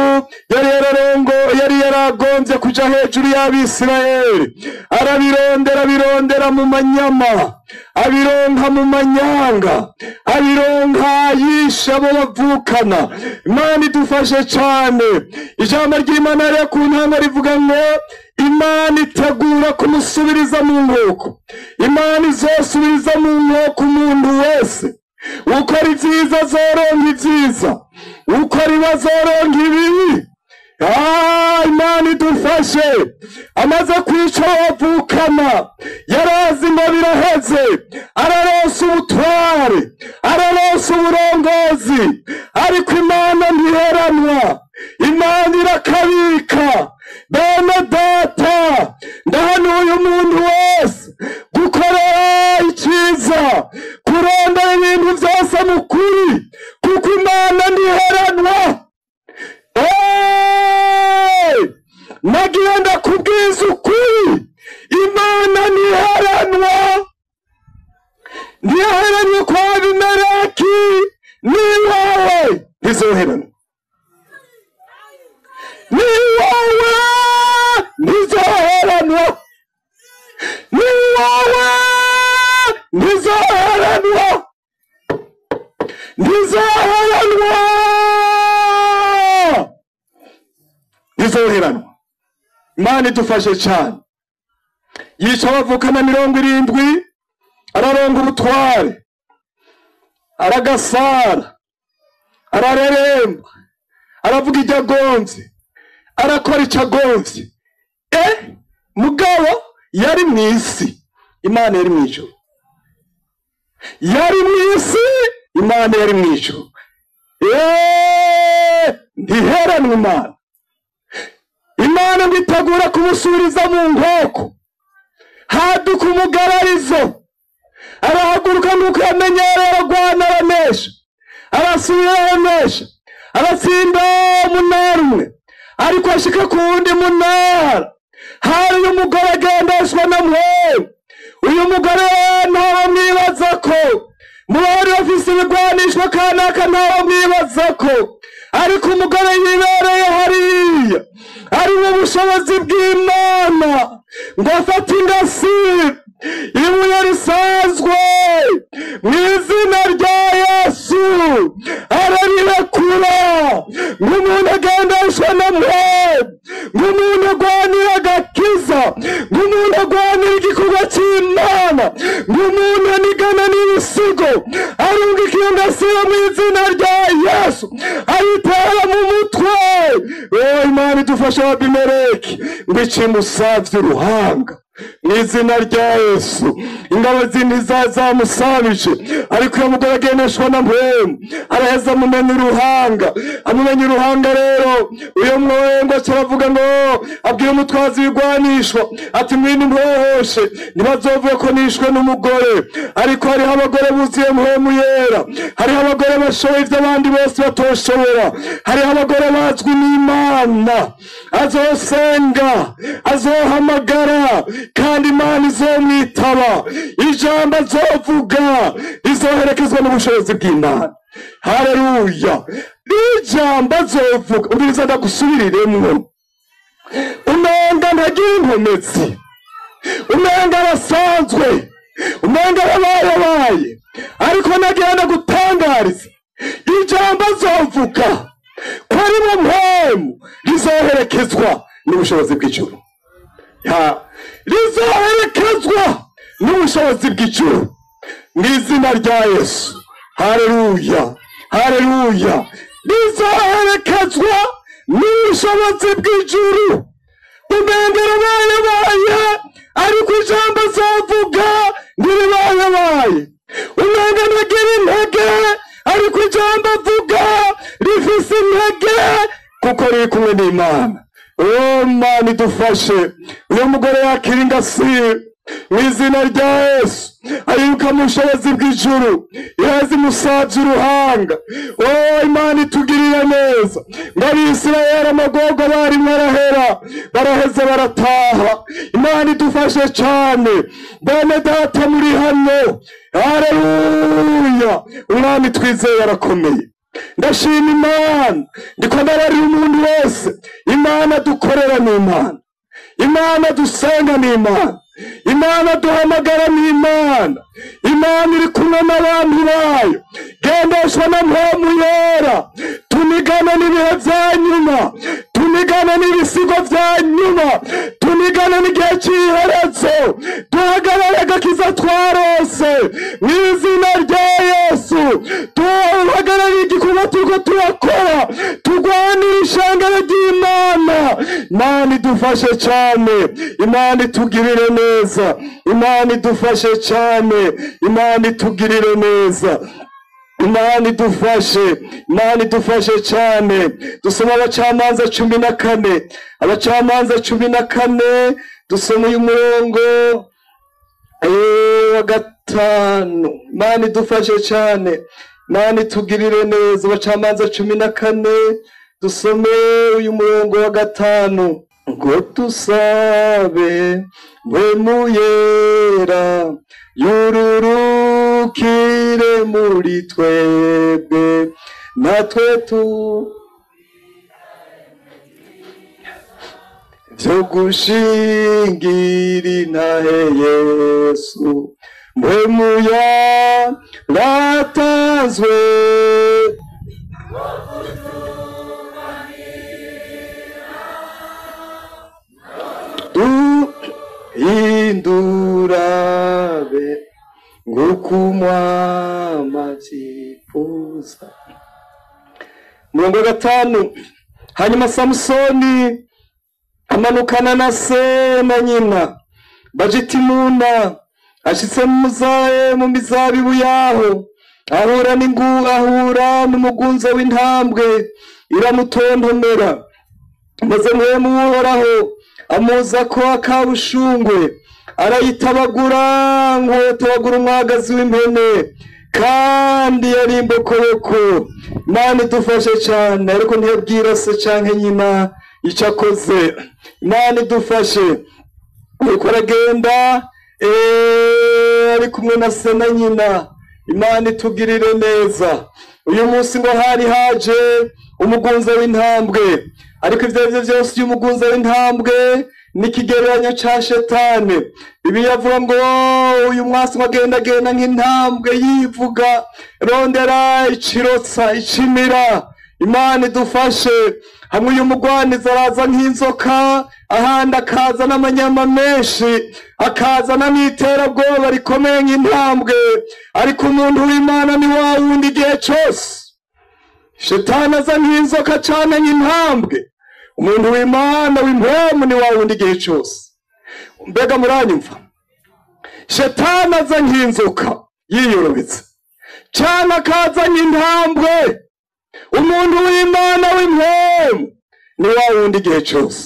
B: yari yaragombye kuja hejuru y'Abisirayeli, arabirondera, abirondera mu manyama, abironka mu manyanga, abironka yishe abo bavukana. Imana idufashe cane. Ijambo ry'Imana riri ku ntango rivuga ngo Imana itegura kumusubiriza mu nkoko. Imana izosubiriza mu nkoko umuntu wese ukora ivyiza azoronka ivyiza, ukora ibibi azoronka ibibi. Imana idufashe. Amaze kwica abavukana, yarazi ngo biraheze, araronsa ubutware, araronsa uburongozi, ariko Imana ntiheranwa, Imana irakabika. Bene data, ndahanuye umuntu wese gukorera iciza, kurondera ibintu vyose mu kuri, kuko Imana ntiheranwa. Nagiye ndakubwiza ukuri, Imana ntiheranwa. Ntiheranwe kwa Abimeleki, niwawe ntizoheranwa, niwawe ntizoheranwa, niwawe ntizoheranwa, ntizoheranwa, ntizoheranwa. Imana idufashe cane. Yica abavukana 70, araronga ubutware, aragasara, arareremba, aravuga ibyo agomvye, arakora ico agomvye. Mugabo yari mw'isi, Imana yari mw'ijuru. Yari mw'isi, Imana yari mw'ijuru. Ntiheranwa Imana. Imana ngo itegura kumusubiriza mu nkoko. Haduka umugararizo, arahaguruka nk'uko yamenyereye, aragwana, aranesha, arasubira aranesha, aratsinda umunara umwe, ariko ashika ku wundi munara hari umugore agendeshwa na mpwemu. Uyu mugore ntawe mwibaza ko mu bari bafise ibigwanishwa kanaka, ntawe mwibaza ko, ariko umugore yibereye hariya ari mu bushobozi bw'Imana, ngo afate ingasire, ibuye risanzwe, mu izina rya Yesu ararirekura. Nk'umuntu agendeshwa na mpwemu, nk'umuntu agwanira agakiza, nk'umuntu agwanira igikorwa c'Imana, nk'umuntu anigana n'ibisigo, arungika iyo ngasire mu izina rya Yesu, ayitera mu mutwe. Imana idufashe Abimeleki ngo ikimusavye uruhanga mu izina rya Yesu. Ingabo zindi zamusabije, ariko iyo mugore agendeshwa na mpwemu araheza amumenya uruhanga. Amumenya uruhanga rero, uyo mwengo aravuga ngo abwira umutwazi w'igwanishwa ati mwini mpohoshe, ntibazovuge ko nishwe n'umugore. Ariko hariho abagore buzuye mpwemu yera, hariho abagore bashoboye ivyo abandi bose batoshobora, hariho abagore bazwi n'Imana. Azosenga, azohamagara, kandi Imana izomwitaba. Ijambo azovuga rizoherekezwa n'ubushobozi bw'Imana. Haleluya! Ijambo azovuga, ubwiza ndagusubiriremwo. Umenga ntagira inkomezi, umenga arasanzwe, umenga arabayabaye, ariko nagenda gutangariza ijambo azovuga ko ari mu mpemu rizoherekezwa n'ubushobozi bw'ijuru. Rizoherekezwa n'ubushobozi bw'ijuru mu izina rya Yesu. Haleluya, haleluya! Rizoherekezwa n'ubushobozi bw'ijuru. Umenga arabayabaye, ariko ijambo azovuga ntiribayabaye. Umenga ntagira intege, ariko ijambo avuga rifise intege, kuko riri kumwe n'Imana. O Mana idufashe. Uyu mugore yakira ingasire mu izina rya Yesu, ayiruka mu bushobozi bw'ijuru, iraza imusavye uruhanga. O Imana itugirira neza. Ngo Abisirayeli amagorwa barimwo arahera, baraheze barataha. Imana idufashe cane. Bene data muri hano, haleluya! Umwami twizeye arakomeye. Ndashima Imana, ndiko ndabarira umuntu wese, Imana dukorera ni Imana, Imana dusenga ni Imana, Imana duhamagara ni Imana. Imana iri kumwe n'abantu bayo. Gendeshwa na Mpwemu Yera, tunigane n'ibihe vya nyuma, tunigane n'ibisigo vya nyuma, tunigane n'igihe c'iherezo, duhagarare agakiza twarose mu izina rya Yesu. Duhagarare igikorwa turiko turakora, turwanire ishengero ry'Imana. Imana idufashe cane, Imana itugirire neza, Imana idufashe cane, Imana itugirire neza, Imana idufashe, Imana idufashe cane. Dusoma Abacamanza 14, Abacamanza 14, dusoma uyu murongo wa 5. Imana idufashe cane, Imana itugirire neza. Abacamanza 14, dusome uyu murongo wa 5. Ngo tusabe Mpwemu Yera yururukire muri twebwe, natwe tu vyo gushingira intahe Yesu. Mpwemu yaratanzwe. Duhindurabe nguko umwami avyifuza. Murongo wa 5. Hanyuma Samusoni amanukana na se na nyina baja i Timuna. Ashitse mu mizabibu yaho, ahura ahura n'umugunza w'intambwe iramutontomera. Maze Mpwemu Uhoraho amuza ko akabushungwe, arayitabagura nk'uwotabagura umwagazi w'impene, kandi yari imbokoboko. Imana idufashe cane, ariko ntiyabwira se canke nyina ico akoze. Imana idufashe. Ariko aragenda ari kumwe na se na nyina. Imana itugirire neza. Uyu munsi ngo hari haje umugunza w'intambwe, ariko ivyo arivyo vyose uyu mugunza w'intambwe n'ikigereranyo ca Shetani. Bibiliya avuga ngo uyu mwasi ngo agendagenda nk'intambwe yivuga, rondera icirotsa icimira. Imana idufashe. Hamwe uyu mugwaniza araza nk'inzoka, ahandi akaza n'amanyama menshi, akazana n'iterabwoba rikomeye nk'intambwe. Ariko umuntu w'Imana ni wa wundi igihe cose. Shetani aza nk'inzoka cane nk'intambwe, umuntu w'Imana w'impwemu ni wa wundi igihe cose. Mbega muranyumva? Shetani aza nk'inzoka yiyorobetse, cane akaza nk'intambwe. Umuntu w'Imana w'impwemu ni wa wundi igihe cose.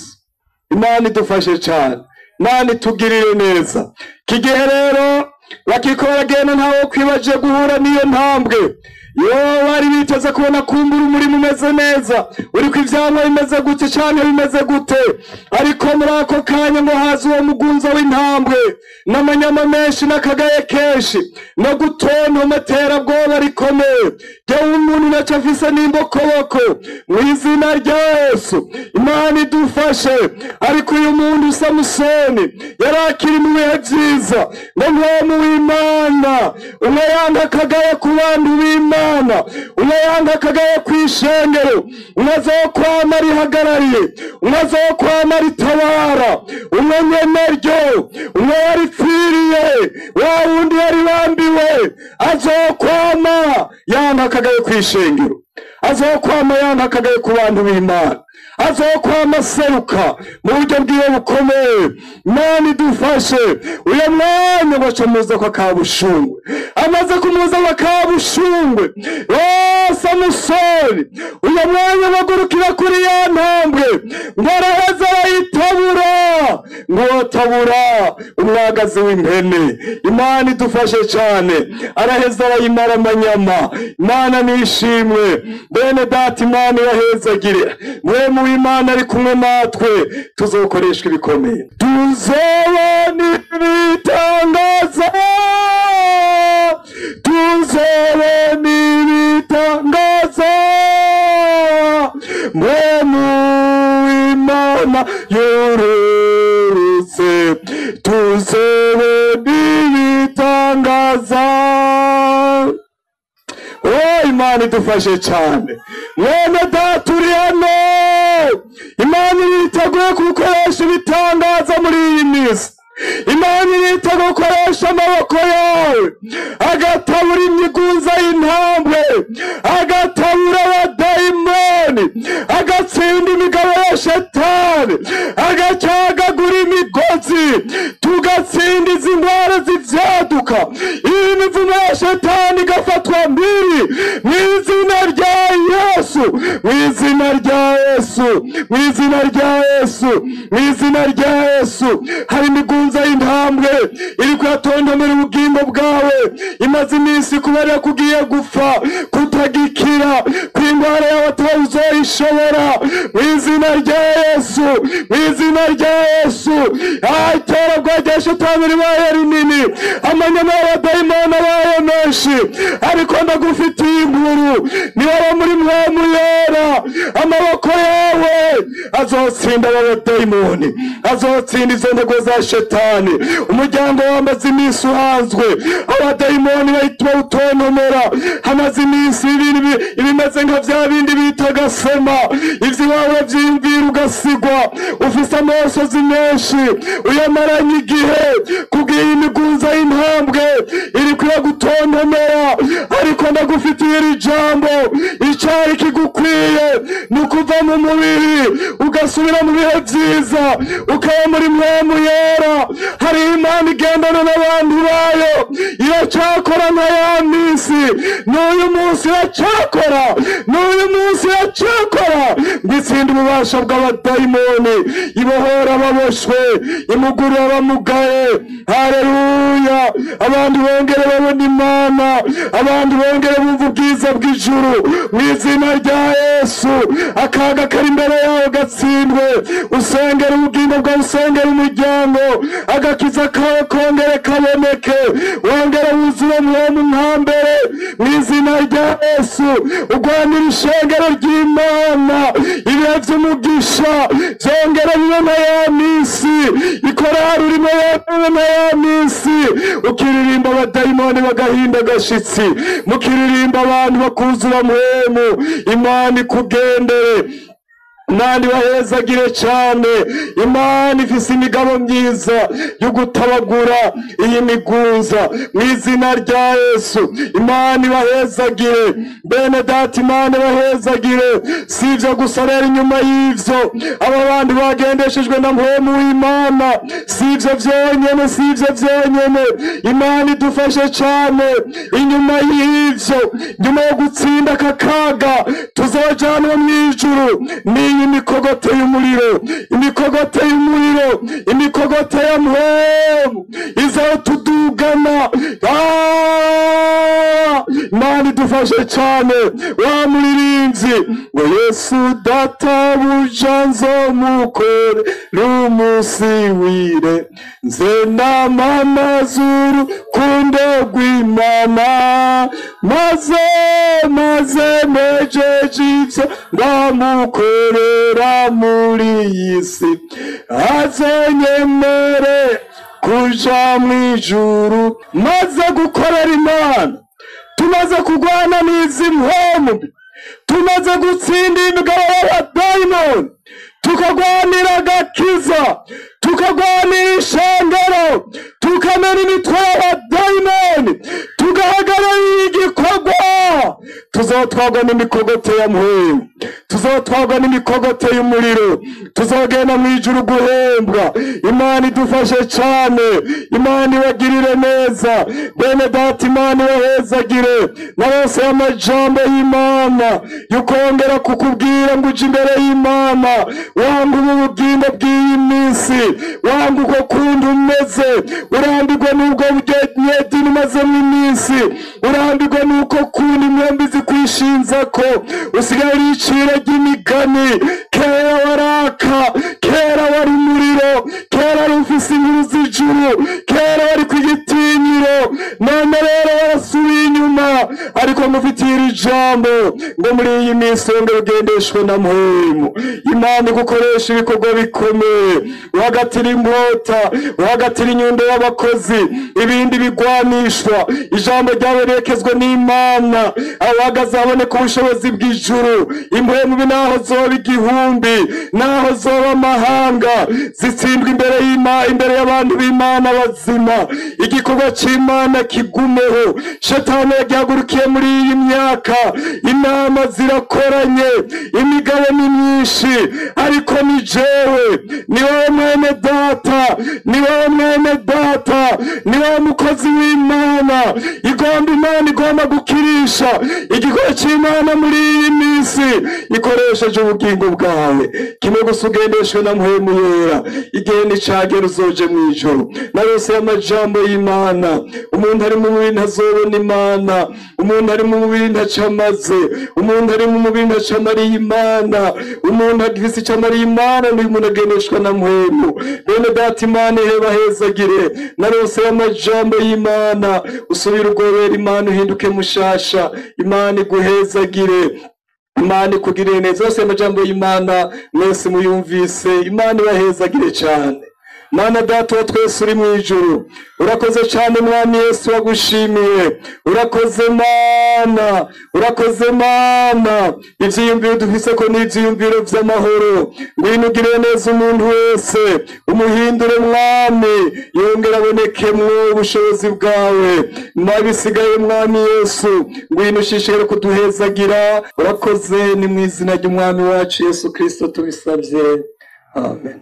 B: Imana idufashe cane, Imana itugirire neza. Iki gihe rero bakiko baragenda, ntawe kwibaje guhura n'iyo ntambwe. Yo bari biteze kubona kumbura umurimo umeze neza, uriko ivyamwa bimeze gute canke bimeze gute, ariko muri ako kanya ngo haza uwo mugunza w'intambwe n'amanyama menshi n'akagaye kenshi no gutontoma terabwoba rikomeye. Jewe umuntu naco afise n'imbokoboko, mu izina rya Yesu Imana idufashe. Ariko uyu muntu Samusoni yari akiri mu bihe vyiza, ngo mpwemu w'Imana umwe yanga akagaye ku bantu b'Imana, umwe yanga akagaye kw'ishengero, umwe azokwama rihagarariye, umwe azokwama ritabara, umwe nyeneryo, umwe yaripfiriye, wa wundi yari bambiwe, azokwama yanga akagaye kw'ishengero, azokwama yanga akagaye ku bantu b'Imana, azokwama aseruka mu buryo bwiwe bukomeye. Imana idufashe. Uyo mwanya ngo aca muza kwa Kabushungwe, amaze kumuza kwa Kabushungwe Samusoni, uyo mwanya bagurukira kuri ya ntambwe ngo araheza arayitabura, ngo atabura umwagazi w'impene. Imana idufashe cyane. Araheza arayimara amanyama. Imana nishimwe. Bene data, Imana irahezagire. Mwemu w'Imana ari kumwe natwe, tuzokoreshwa ibikomeye, tuzobona ibitangaza, tuzobona ibitangaza. Mwemu w'Imana yororotse, tuzobona ibitangaza. Oh, Imana idufashe cyane. Mwene data uri hano, Imana iriteguye gukoresha ibitangaza muri iyi minsi. Imana iriteguye gukoresha amaboko yawe agatabura imigunza y'intambwe, agatabura abadayimoni, agatsinda imigabo ya shetani, agacyagagura imigozi, tugatsinda izi ndwara z'ivyaduka, iyi mivumo ya shetani igafatwa mbiri mu izina rya Yesu, mu izina rya Yesu, mu izina rya Yesu, mu izina rya Yesu. Hari imigunza y'intambwe iri kuyatondomera ubugingo bwawe, imaze iminsi kubera kugiye gupfa, kutagikira, kw'indwara yawe atawuzoyishobora, mu izina rya Yesu, mu izina rya Yesu. Iterabwoba rya shetani ribaye rinini, amanyama y'abadayimoni abaye menshi, ariko ndagufitiye inkuru, niba muri mwemu yera, amaboko yawe azotsinda abadayimoni, azotsinda izo ntego za shetani. Umuryango wamaze iminsi uhanzwe, abadayimoni bahita bawutontomera. Hamaze iminsi ibimeze nka vya bindi bita gasema, ivy'iwawe vyiyumvira ugasigwa, ufise amosozi menshi uyamaranye igihe kubw'iyi imigunza y'intambwe iriko iragutontomera. Ariko ndagufitiye iri jambo, icari kigukwiye ni ukuva mu mubiri ugasubira mu bihe vyiza, ukaba muri mwemu yera. Hari Imana igendana n'abantu bayo, iracyakora nka ya minsi, n'uyu munsi iracyakora, n'uyu munsi iracyakora, ngo itsinde ububasha bw'abadayimoni, ibohora ababoshwe, imugurura abamugaye. Haleluya! Abantu bongere babona Imana, abantu bongere bumva ubwiza bw'ijuru mu izina rya Yesu. Akaga kari imbere yawe gatsindwe, usengere ubugingo bwawe, usengere umuryango, agakiza kawe kongere kaboneke, wongere wuzure mwemu nka mbere mu izina rya Yesu. Urwanire ishengero ry'Imana, ibihe vy'umugisha vyongere bibe nka ya minsi, ikorari urimo bibe nka ya minsi, ukiririmba abadayimoni bagahinda agashitsi, mukiririmba abantu bakuzura mwemu. Imana ikugendere, Imana ibahezagire cyane. Imana ifise imigabo myiza yo gutabagura iyi migunza mu izina rya Yesu. Imana ibahezagire bene data, Imana ibahezagire. Si ivyo gusa rero, inyuma y'ivyo aba bandi bagendeshejwe na mpwemu w'Imana, si ivyo vyonyene, si ivyo vyonyene. Imana idufashe cyane. Inyuma y'ivyo, nyuma yo gutsinda aka kaga, tuzojanwa mw'ijuru n'iyi imikogote y'umuriro, imikogote y'umuriro, imikogote ya mpwemu izotudugana. Imana idufashe cyane. Wa muririnzi ngo Yesu databuja nzomukore rumusiwire, nze namamazuru kundo rw'Imana, maze maze nejeje ivyo ndamukorera muri iyi si, azonyemere kuja mw'ijuru. Maze gukorera Imana, tumaze kurwana n'izi mpwemu, tumaze gutsinda imigabo y'abadayimoni, tukagwanira agakiza, tukagwanira ishengero, tukamena imitwe y'abadayimoni, tugahagararira igikorwa, tuzotwarwa n'imikogote ya mpwemu, tuzotwarwa n'imikogote y'umuriro, tuzogenda mw'ijuru guhembwa. Imana idufashe cyane, Imana ibagirire neza. Bene data, Imana ibahezagire. Na bose y'amajambo y'Imana yukongera kukubwira ngo uje imbere y'Imana, wanga ubu bugingo bw'iyi minsi, wanga uko kundi umeze, urambirwa n'ubwo bunyedini umazemo iminsi, urambirwa n'uko kundi imyombi zikwishinza ko usigaye uri iciro ry'imigani. Kera waraka, kera wari umuriro, kera wari ufise inkuru z'ijuru, kera wari ku gitinyiro, none rero warasubiye inyuma. Ariko mufitiye iri jambo ngo muri iyi minsi wongere ugendeshwe na mpwemu. Imana igukoresha ibikorwa bikomeye, uhagatira inkota, uhagatira inyundo y'abakozi, ibindi bigwanishwa. Ijambo ryawe rirekezwe n'Imana, aho uhagaze haboneka ubushobozi bw'ijuru. Impwemu mbi naho zoba igihumbi, naho zoba amahanga, zitsindwa imbere y'Imana, imbere y'abantu b'Imana bazima. Igikorwa c'Imana kigumeho. Shetani yagihagurukiye muri iyi myaka, inama zirakoranye, imigabo ni myinshi, ariko ni jewe, ni wowe mwene data, ni wowe mwene data, ni wowe mukozi w'Imana. Igomba Imana igomba gukirisha igikorwa c'Imana muri iyi minsi ikoresheje ubugingo bwawe. Kimwe gusa ugendeshwe na mpwemu yera, igihe nicagera uzoje mw'ijuru. Narose y'amajambo y'Imana, umuntu ari mu mubiri ntazobona Imana, umuntu ari mu mubiri ntacamaze, umuntu ari mu mubiri ntacamariye Imana, umuntu agifise ico amariye Imana ni umuntu agendeshwa na mpwemu. Bene data, Imana iheba hezagire. Narose y'amajambo y'Imana, usubire ugobera Imana, uhinduke mushasha. Imana iguhezagire, Imana ikugirire neza. Yose amajambo y'Imana mwese muyumvise, Imana ibahezagire cyane. Mana data wa twese uri mw'ijuru, urakoze cyane Mwami Yesu, wagushimiye. Urakoze Mana, urakoze Mana. Ivyiyumviro dufise ko ni ivyiyumviro vy'amahoro. Ngwino ugirire neza umuntu wese, umuhindure Mwami, yongere abonekemwo ubushobozi bwawe. Nabisigaye Mwami Yesu, ngwino ushishikare kuduhezagira. Urakoze, ni mw'izina ry'Umwami wacu Yesu Kristo tubisavye, amen.